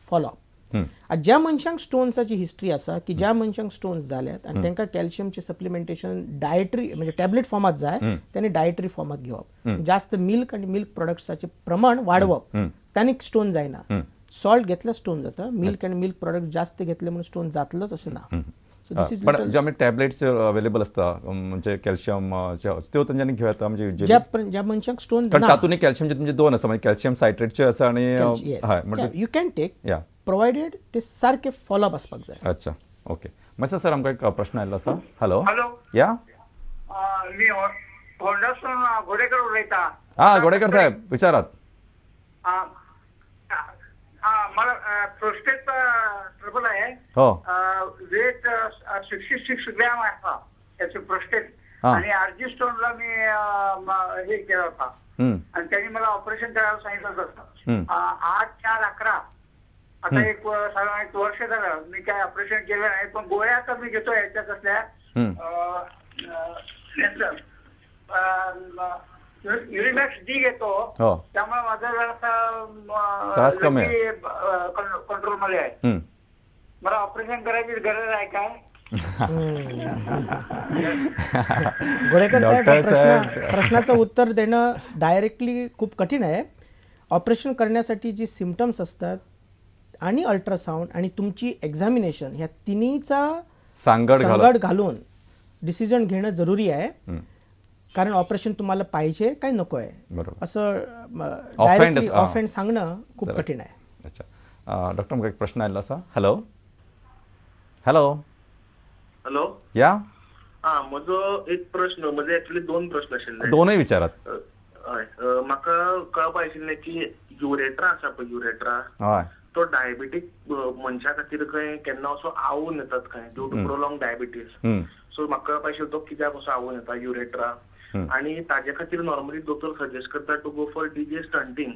follow up. ज्या मनशांक स्टोन्साची history आसा की ज्या मनशांक स्टोन्स जाल्यात आनी तांकां कॅल्शियमचे सप्लिमेंटेशन डायटरी म्हणजे टॅबलेट फॉर्मात जाय, तांणी डायटरी फॉर्मात घेवप, जास्त मिल्क आनी मिल्क प्रोडक्ट्साचे प्रमाण वाडोवप, तांणी स्टोन जायना. सॉल्ट घेतल्यार स्टोन जाता, मिल्क आनी मिल्क प्रोडक्ट जास्त घेतले म्हणून स्टोन जातलोच अशें ना. पण जे आमी टॅबलेट्स अवेलेबल आसता म्हणजे कॅल्शियम त्यो तांच्यांनी घेवं येता, म्हणजे ज्या मनशांक स्टोन, कारण तातूंत कॅल्शियमचे तुमचे दोन आसा, म्हणजे कॅल्शियम सायट्रेटचे आसा आनी you can take provided ते सारके फॉलोअप आसपाक जाय. अच्छा, ओके. मातसो सर आमकां एक प्रश्न आयिल्लो आसा. हॅलो, हॅलो, या, मी होंडासून घोडेकर उलयता. हां घोडेकर साहेब विचारात. मला प्रोस्टेट ट्रबल आहे. हो. वेट 66 ग्रॅम आहे त्याचे प्रोस्टेट, आणि आरजी स्टोनला मी हे केला होता आणि त्यांनी मला ऑपरेशन करायला सांगितलं होतं 8-4-11. आता एक साधारण एक वर्ष झालं मी काय ऑपरेशन केलं नाही, पण गोळ्या कमी घेतो याच्या कसल्या युरिमॅक्स डी घेतो, त्यामुळे माझा जरासा कंट्रोल मध्ये आहे. मला ऑपरेशन करायची गरज आहे काय? गोरेकर साहेब, प्रश्नाचं उत्तर देणं डायरेक्टली खूप कठीण आहे. ऑपरेशन करण्यासाठी जी सिम्पटम्स असतात आणि अल्ट्रासाऊंड आणि तुमची एक्झामिनेशन ह्या तिन्हीचा सांगड घालून डिसिजन घेणं जरुरी आहे, कारण ऑपरेशन तुम्हाला पाहिजे काय नको आहे असं ऑफ हँड सांगणं खूप कठीण आहे. अच्छा डॉक्टर, म्हाका एक प्रश्न आयिल्लो आसा. हॅलो, हॅलो, हॅलो, या. हा, म्हजो एक प्रश्न, म्हजे एक्चुअली दोन प्रश्न आशिल्ले, दोनूय विचारात. हय, म्हाका कळपा आशिल्लें की युरेट्रा आसा पळय, युरेट्रा हय, तो डायबेटीक मनशा खातीर खंय केन्ना असो आवून येतात खंय due to prolong diabetes. So म्हाका कळपा आशिल्लो तो कित्याक असो आवून येता युरेट्रा, आनी ताजे खातीर नॉर्मली दोतोर सजेस्ट करता to go for DJ stenting.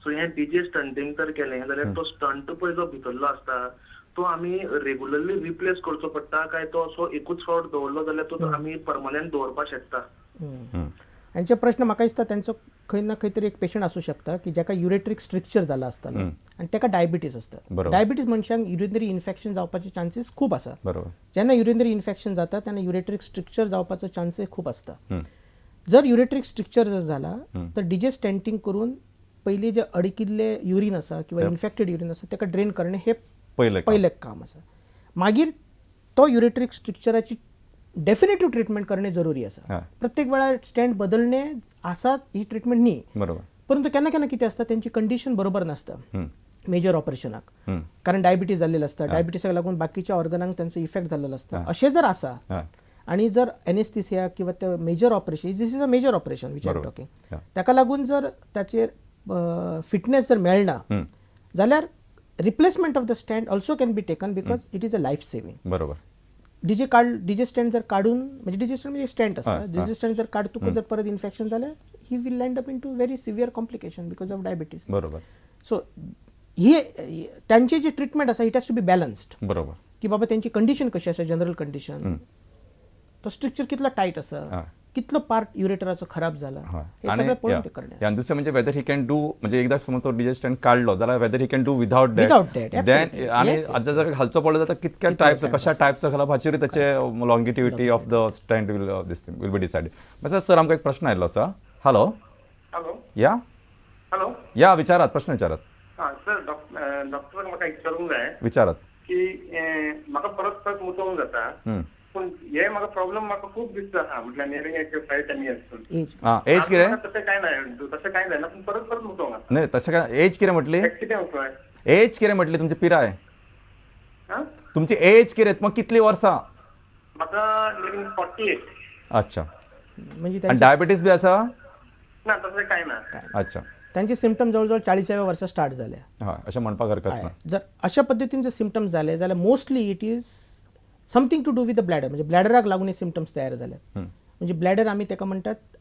So हें डीजे स्टंटींग जर केलें जाल्यार तो स्टंट पळय जो भितरलो आसता तो आमी रेगुलरली रिप्लेस करचो पडटा काय तो असो एकूच फावट दवरलो जाल्यार तो आमी परमनंट दवरपाक शकता? हांचे प्रश्न म्हाका दिसता तेंचो खंय ना खंय तरी एक पेशंट आसूं शकता की जाका युरेट्रीक स्ट्रक्चर जाला आसतालो आनी ताका डायबिटीज आसता. डायबिटीज मनशांक युरिनरी इन्फेक्शन जावपाचे चान्सीस खूब आसा. जेन्ना युरिनरी इन्फेक्शन जाता तेन्ना युरेट्रीक स्ट्रक्चर जावपाचो चान्सीस खूब आसता. जर युरेट्रीक स्ट्रक्चर जर जाला तर डीजे स्टेंटींग करून पयलीं जे अडकिल्ले युरीन आसा किंवा इन्फेक्टेड युरीन आसा ताका ड्रेन करणे हे पयलें काम आसा. मागीर तो युरेट्रीक स्ट्रक्चराची डेफिनेटिव्ह ट्रीटमेंट करणे जरुरी आसा. प्रत्येक वेळार स्टँड बदलणे आसा ही ट्रीटमेंट न्ही, बरोबर. परंतु केन्ना केन्ना कितें आसता तेंची कंडिशन बरोबर नासता मेजर ऑपरेशनाक, कारण डायबिटीज जाल्लेलो आसता, डायबिटीसाक लागून बाकीच्या ऑर्गनांक तेंचो इफेक्ट जाल्लेलो आसता. अशें जर आसा आनी जर एनेस्थेसिया किंवा ते major operation, this is a major operation which I am talking, ताका लागून जर ताचेर फिटनेस जर मेळना जाल्यार replacement of the stent also can be taken because it is a life saving. बरोबर. डीजे काड डीजे स्टँड जर काडून, म्हणजे डीजे स्टँड म्हणजे स्टँड आसता, डीजे स्टँड जर काडतकूच जर परत इन्फेक्शन जाल्यार he will land up into very severe complication because of diabetes. बरोबर. सो ही तांची जी ट्रिटमेंट आसा it has to be balanced. बरोबर. की बाबा तेंची कंडिशन कशी आसा, जनरल कंडिशन, तो स्ट्रक्चर कितलो टायट आसा, कितलो पार्ट युरेटराचो खराब जाला, हे सगळें पळोवन ते करणे. आनी दुसरें म्हणजे वेदर he can do, म्हणजे एकदा समज तो डीजे स्टँड काडलो जाल्यार whether he can do without that, then आनी आतां जर घालचो पडलो जाल्यार कितक्या टायप्स, कशा टायप्स घालप हाचेरूय ताचे longevity of the stent will this thing will be decided. मातसो सर आमकां एक प्रश्न आयिल्लो आसा. हॅलो, हॅलो, या, हॅलो, या, विचारात, प्रश्न विचारात. हां सर, डॉक्टराक म्हाका विचारूंक जाय. विचारात. की म्हाका परत परत मुतोवंक जाता, पूण हे म्हाका प्रॉब्लम म्हाका खूब दिसता आहा, म्हटल्यार नियरिंग एक 5-10 इयर्स. हां, एज कितें? तशें कांय ना, तशें कांय जायना, पूण परत परत मुतोवंक जाता. नाही तशें काय, एज कितें म्हटली? कितें एज कितें म्हटली तुमची पिराय? तुमची एज कितें, मग कितली वर्सां? म्हाका 48. अच्छा, म्हणजे डायबिटीज बी आसा? ना, तशें कांय ना. अच्छा, त्यांचे सिम्पटम जवळजवळ 40व्या वर्सा स्टार्ट जाले. हय, अशें म्हणपाक हरकत ना. जर अशा पद्दतीन जर सिम्पटम्स जाले जाल्यार mostly it is something to do with the bladder, म्हणजे ब्लॅडराक लागून हे सिम्पटम्स तयार जाले. म्हणजे ब्लॅडर आमी ताका म्हणटात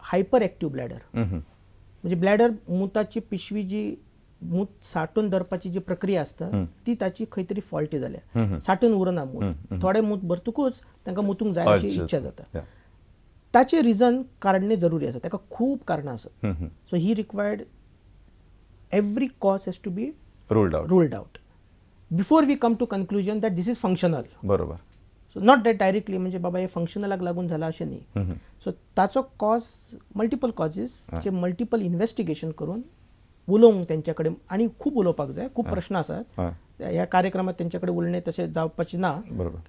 हायपर एक्टिव्ह ब्लॅडर, म्हणजे ब्लॅडर मुताची पिशवी जी मूत साठून धरपाची जी प्रक्रिया आसता ती ताची खंय तरी फॉल्टी जाल्या, साठून उरना मूत, थोडे मूत भरतकूच तांकां मुतूंक जाय अशी इच्छा जाता. ताचे रिजन काडणे जरुरी आसा, ताका खूब कारणां आसात. So he required every cause has to be Ruled out before we come to conclusion that this is functional. बरोबर. सो not that directly म्हणजे बाबा हे फंक्शनलाक लागून जाला अशें न्ही. सो ताचो कॉज मल्टिपल कॉजीस जे मल्टिपल इन्व्हेस्टिगेशन करून उलोवंक तेंच्या कडेन आनी खूब उलोवपाक जाय, खूब प्रश्न आसात ह्या कार्यक्रमात तेंच्या कडेन उलयणें तशें जावपाचें ना.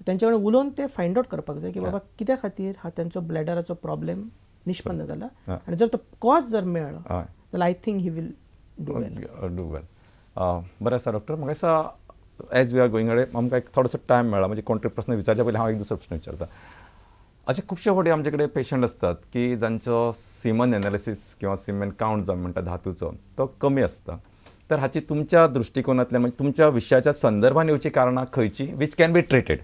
तेंच्या कडेन उलोवन ते फायंड आवट करपाक जाय की बाबा कित्या खातीर हा तेंचो ब्लॅडराचो प्रॉब्लेम निष्पन्न जाला आनी जर तो कॉज जर मेळ्ळो जाल्यार I think he will do well. Do well. बरें आसा डॉक्टर. म्हाका दिसता एज we are going अडे आमकां एक थोडोसो टायम मेळ्ळा, म्हणजे कोण तरी प्रस्न विचारच्या पयलीं हांव एक दुसरो प्रस्न विचारता. अशे खुबशे फावटी आमचे कडेन पेशंट आसतात की जांचो सिमन एनालिसीस किंवा सिमन कावंट जो म्हणटा धातूचो तो कमी आसता, तर हाची तुमच्या दृश्टिकोनांतल्यान म्हणजे तुमच्या विशयाच्या संदर्भान येवची कारणां खंयची which can be treated?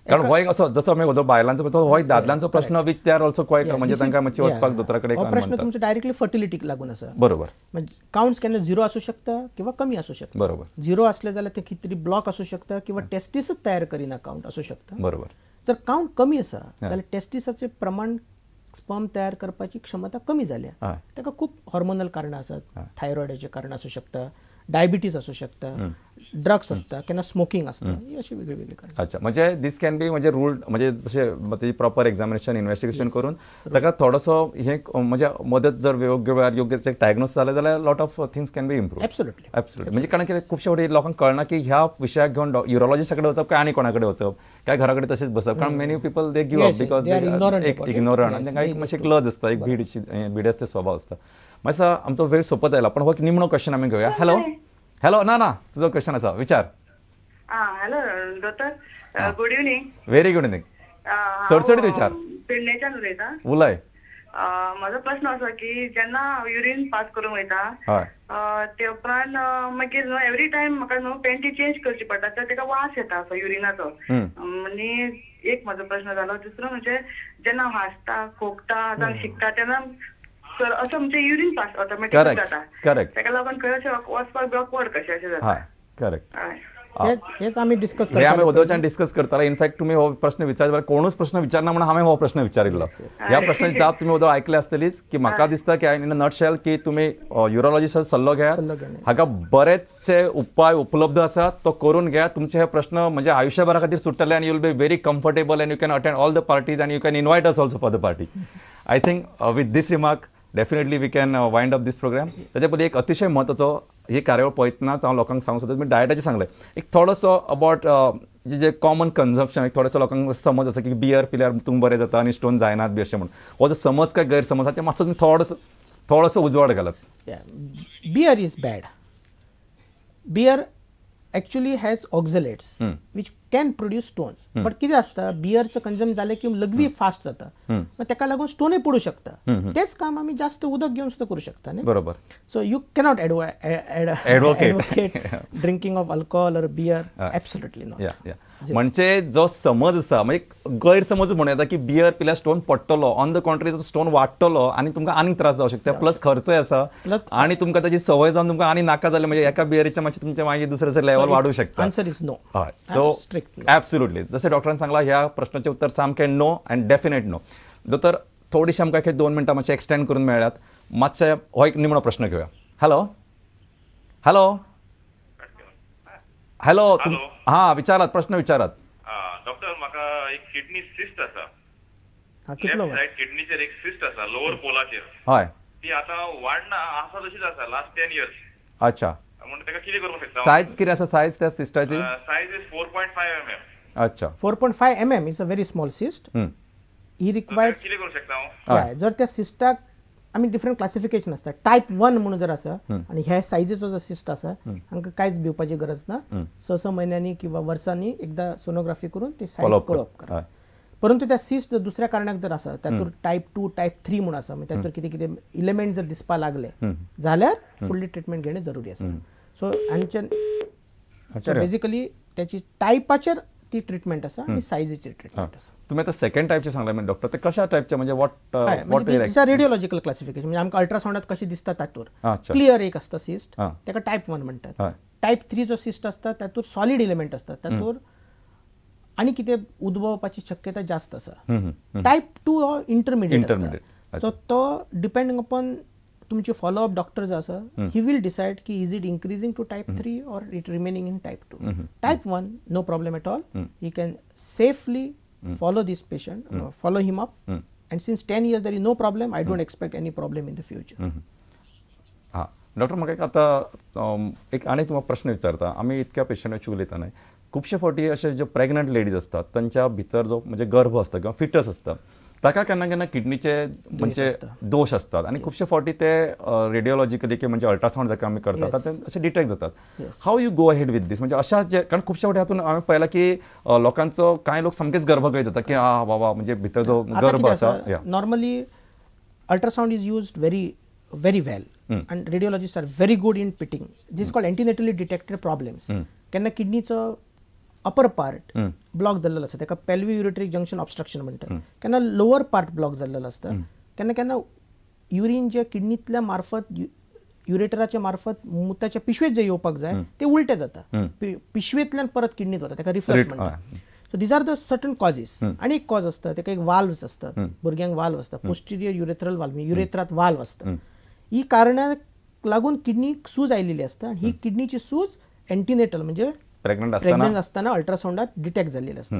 कारण हो एक असो जसो आमी जो बायलांचो तो हो एक दादल्यांचो प्रश्न which they are also quite म्हणजे तांकां मातशें वचपाक दोतोरा कडेन. प्रश्न तुमचो डायरेक्टली फर्टिलिटीक लागून आसा. बरोबर. म्हणजे कावंट्स केन्ना झिरो आसूं शकता किंवा कमी आसूं शकता. बरोबर. झिरो आसले जाल्यार ते कितें तरी ब्लॉक आसूं शकता किंवा टेस्टिसच तयार करिना कावंट आसूं शकता. बरोबर. जर कावंट कमी आसा जाल्यार टेस्टिसाचें प्रमाण स्पर्म तयार करपाची क्षमता कमी जाल्या, ताका खूब हॉर्मोनल कारणां आसात, थायरॉयडाचें कारण आसूं शकता, डायबिटीज आसूं शकता, ड्रग्स आसता, केन्ना स्मोकिंग आसता, ही अशी वेगळी वेगळी कारणां. अच्छा, म्हणजे दीस can be म्हणजे रूल्ड म्हणजे जशें तेजी प्रॉपर एग्जामिनेशन इन्व्हेस्टिगेशन करून ताका थोडोसो हें म्हणजे मदत जर योग्य वेळार योग्य डायग्नोज जालें जाल्यार lot of things can be improve. Absolutely absolutely. म्हणजे कारण कितें खुबशे फावटी लोकांक कळना की ह्या विशयाक घेवन युरोलॉजिस्टा कडेन वचप काय आनी कोणा कडेन वचप काय घरा कडेन तशेंच बसप, कारण many people they give up because एक इग्नोरंट आनी तांकां एक मातशें लज आसता, एक भीडशी भिडेस्त स्वभाव आसता. मातसो आमचो वेळ सोंपत आयला पण हो एक निमणो क्वेश्चन आमी घेवया. हॅलो हॅलो, ना ना तुजो क्वेश्चन आसा, विचार. Hello doctor, good evening. Very good evening. सडसडीत विचार. पेडणेच्यान उलयता. उलय. म्हजो प्रश्न असो की जेन्ना हांव युरीन पास करूंक वयता ते उपरांत मागीर न्हू एवरी टायम म्हाका न्हू पेंटी चेंज करची पडटा, तर तेका वास येता असो युरिनाचो. आनी एक म्हजो प्रश्न जालो. दुसरो म्हणजे जेन्ना हांव हांसता, खोकता जावं शिकता तेन्ना असो म्हणजे युरीन पास ऑटोमॅटिक जाता. करेक्ट. ताका लागून खंय अशें वचपाक बी ऑकवर्ड कशें अशें जाता. करेक्ट. हेच आमी डिस्कस हे आमी वदोवच्यान डिस्कस करताले. इनफॅक्ट तुमी हो प्रश्न विचार कोणूच प्रश्न विचारना म्हणून हांवें हो प्रश्न विचारिल्लो. ह्या प्रश्नाची जाप तुमी वदोळ आयकले आसतलीच की म्हाका दिसता की इन अ नटशेल की तुमी युरोलॉजिस्टाचो सल्लो घेयात, हाका बरेचसे उपाय उपलब्ध आसात, तो करून घेयात. तुमचे हे प्रश्न म्हणजे आयुष्यभरा खातीर सुट्टले आनी you will be very comfortable and you can attend all the parties and you can invite us also for the party. I think with this remark definitely we can wind up this programme. ताच्या पयलीं एक अतिशय म्हत्वाचो ही कार्यावळ पळयतनाच हांव लोकांक सांगूंक सोदता, तुमी डायटाचें सांगलें, एक थोडोसो अबावट जे कॉमन कन्जम्पशन, एक थोडोसो लोकांक समज आसा की बियर पिल्यार तुमकां बरें जाता आनी स्टोन जायनात बी अशें म्हणून, हो जो समज काय गैरसमज हाचेर मातसो तुमी थोडोसो उजवाड घालात. Beer is bad. Beer actually has oxalates which can produce stones. But कितें आसता, बियरचो कंज्यूम जालें की लघवी फास्ट जाता, मागीर ताका लागून स्टोनूय पडूं शकता. तेच काम आमी जास्त उदक घेवन सुद्दां करूं शकता न्ही. बरोबर. So you cannot advocate drinking of alcohol or beer, absolutely not. म्हणजे जो समज आसा म्हणजे गैरसमज म्हणूं येता की बियर पिल्यार स्टोन पडटलो, ऑन the contrary तो स्टोन वाडटलो आनी तुमकां आनी त्रास जावं शकता, प्लस खर्चय आसा आनी तुमकां ताची संवय जावन तुमकां आनी नाका जालें म्हणजे एका बियरीच्या मातशें तुमचें मागीर दुसरें लेवल वाडूं शकता. Answer is no. हय, सो ॲब्सोल्युटली जशें डॉक्टरान सांगलां ह्या प्रश्नाचें उत्तर सामकें नो अँड डेफिनेट नो. दोतोर थोडीशी आमकां एक 2 मिनटां मातशें एक्सटेंड करून मेळ्ळ्यात, मातशें हो एक निमणो प्रश्न घेवया. हॅलो हॅलो हॅलो, हां विचारात, प्रश्न विचारात. डॉक्टर म्हाका एक किडनी सिस्ट आसा, लेफ्ट सायड किडनीचेर एक सिस्ट आसा लोअर पोलाचेर. हय. ती आतां वाडना, आसा तशीच आसा लास्ट 10 इयर्स. अच्छा, म्हणून ताका कितें करूंक शकता? सायज कितें आसा, सायज त्या सिस्टाची? Size is 4.5 mm. अच्छा, 4.5 mm is a very small cyst. He requires कितें करूंक शकता हांव? जर त्या सिस्टाक आमी डिफरंट क्लासिफिकेशन आसता, टायप 1 म्हणून जर आसा आनी ह्या सायजीचो जो सिस्ट आसा हांकां कांयच भिवपाची गरज ना, 6-6 म्हयन्यांनी किंवा वर्सांनी एकदा सोनोग्राफी करून ती सायज पळोवप करप. परंतु त्या सिस्ट दुसऱ्या कारणाक जर आसा तातूंत टायप 2 टायप 3 म्हणून आसा, म्हणजे तातूंत कितें कितें इलेमेंट जर दिसपाक लागले जाल्यार फुडली ट्रिटमेंट घेणें जरुरी आसा. सो हांचे बेजिकली त्याची टायपाचेर ती ट्रिटमेंट आसा आनी सायजीचेर ट्रिटमेंट आसा. तुमी आतां सेकंड टायपचें सांगलें म्हणजे डॉक्टर, ते कशा टायपचे म्हणजे what what radiological classification म्हणजे आमकां अल्ट्रासावंडात कशें दिसता तातूंत क्लियर एक आसता सिस्ट, ताका टायप 1 म्हणटात. टायप 3 जो सिस्ट आसता तातूंत सॉलीड इलेमेंट आसता, तातूंत आनी कितें उद्भवपाची शक्यता जास्त आसा. टायप 2 हो इंटरमिडिएट आसता, सो तो डिपेंडींग अपॉन तुमचे फॉलोअप डॉक्टर जो आसा he will decide की is it increasing to type 3 or it remaining in type 2. Type 1 no problem at all, he can safely follow this patient, follow him up, and since 10 years there is no problem. I don't expect any problem in the future. हां doctor, म्हाका एक आतां एक आनी तुमकां प्रश्न विचारता. आमी इतक्या पेशंटाची उलयता न्हय, खुबशे फावटी अशे ज्यो प्रेग्नंट लेडीज आसतात तांच्या भितर जो म्हणजे गर्भ आसता किंवा फिटस आसता ताका केन्ना केन्ना किडनीचे म्हणजे दोश आसतात आनी खुबशे फावटी ते रेडियोलॉजिकली किंवा म्हणजे अल्ट्रासावंड जाका आमी करतात ते अशे डिटेक्ट जातात. How you go ahead with this? म्हणजे अशा जे कारण खुबशे फावटी हातून हांवें पळयलां की लोकांचो कांय लोक सामकेच गर्भगळीत जाता की आ बाबा म्हणजे भितर जो गर्भ आसा. Normally ultrasound is used very very well and radiologist are very good in pitting. This called antenatally detected problems. केन्ना किडनीचो अपर पार्ट ब्लॉक जाल्लो आसता ताका पेल्वी युरेट्रिक जंक्शन ऑब्स्ट्रक्शन म्हणटात, केन्ना लोअर पार्ट ब्लॉक जाल्लो आसता, केन्ना केन्ना युरीन जे किडनींतल्या मार्फत युरेटराच्या मार्फत मुताच्या पिशवेंत जे येवपाक जाय ते उलटे जाता, पिशवेंतल्यान परत किडनीत वता, ताका रिफ्लक्स म्हणटात. So these are the certain causes. आनी एक कॉज आसता ताका एक वाल्व्स आसतात, भुरग्यांक वाल्व आसता, पोस्टिरियर युरेथ्रल वाल्व, युरेथ्रात वाल्व आसता. ही कारणाक लागून किडनीक सूज आयिल्ली आसता आनी ही किडनीची सूज एंटीनेटल म्हणजे प्रेग्नंट आसतना अल्ट्रासावंडात डिटेक्ट जाल्लेली आसता.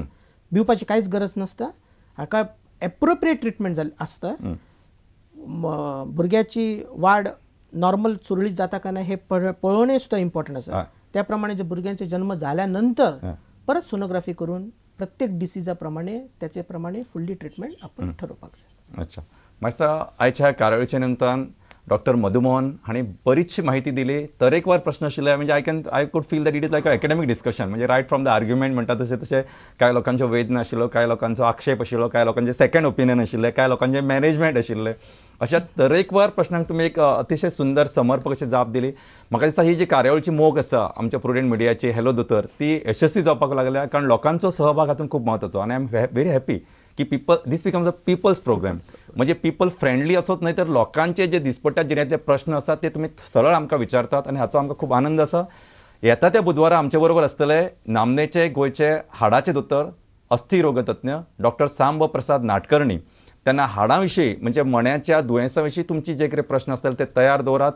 भिवपाची कांयच गरज नासता, हाका एप्रोप्रिएट ट्रिटमेंट जाल्ली आसता. भुरग्याची वाड नॉर्मल सुरळीत जाता काय ना हे पळोवणें सुद्दां इम्पॉर्टंट आसा. त्या प्रमाणे जे भुरग्यांचे जन्म जाल्या नंतर परत सोनोग्राफी करून प्रत्येक डिसीजा प्रमाणे त्याचे प्रमाणे फुडली ट्रिटमेंट आपण ठरोवपाक जाय. अच्छा, मातसा आयच्या कार्यावळीच्या निमतान डॉक्टर मधुमोहन हांणी बरीचशी माहिती दिली, तरेकवार प्रश्न आशिल्ले. म्हणजे I could feel that it is like a academic discussion. म्हणजे रायट फ्रॉम the argument म्हणटा तशें तशें कांय लोकांच्यो वेदना आशिल्ल्यो, कांय लोकांचो आक्षेप आशिल्लो, कांय लोकांचे सेकंड ओपिनियन आशिल्लें, कांय लोकांचें मॅनेजमेंट आशिल्लें. अशा तरेकवार प्रश्नांक तुमी एक अतिशय सुंदर समर्पक अशी जाप दिली. म्हाका दिसता ही जी कार्यावळीची मोग आसा आमच्या प्रुडंट मिडियाची हॅलो दोतोर ती यशस्वी जावपाक लागल्या, कारण लोकांचो सहभाग हातूंत खूब म्हत्वाचो. आनी I am very happy की people this becomes a people's programme. म्हणजे पीपल फ्रेंडली असोच न्हय तर लोकांचे जे दिसपट्ट्या जिणेंतले प्रश्न आसात ते तुमी सरळ आमकां विचारतात आनी हाचो आमकां खूब आनंद आसा. येता त्या बुधवारा आमचे बरोबर आसतले नामनेचे गोंयचे हाडाचे दोतोर, अस्थिरोगतज्ञ डॉक्टर सांब प्रसाद नाटकर्णी. त्यांना हाडां विशीं म्हणजे मण्याच्या दुयेंसा विशीं तुमची जे कितें प्रश्न आसतले ते तयार दवरात.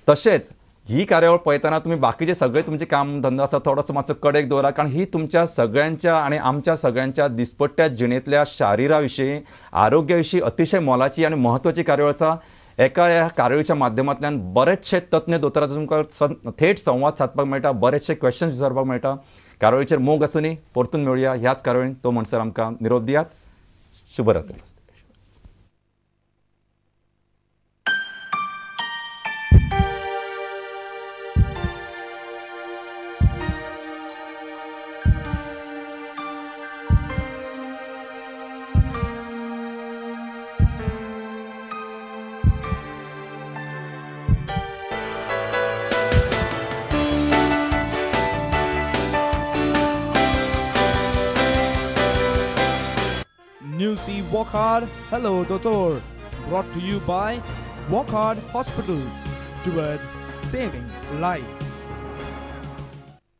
तशेंच ही कार्यावळ पळयतना तुमी बाकीचे सगळे तुमचे काम धंदो आसा थोडोसो मातसो कडेक दवरा, कारण ही तुमच्या सगळ्यांच्या आनी आमच्या सगळ्यांच्या दिसपट्ट्या जिणेंतल्या शारिरा विशीं आरोग्या विशीं अतिशय मोलाची आनी म्हत्वाची कार्यावळ आसा. एका ह्या कार्यावळीच्या माध्यमांतल्यान बरेचशे तज्ञ दोतोराचो तुमकां थेट संवाद सादपाक मेळटा, बरेचशे क्वेश्चन्स विचारपाक मेळटा. कार्यावळीचेर मोग आसुनी, परतून मेळुया ह्याच कार्यावळीन. तो म्हणसर आमकां निरोप दियात. शुभरात्री. Newsy Wockhardt Hello Doctor, brought to you by Wockhardt Hospitals, towards saving lives.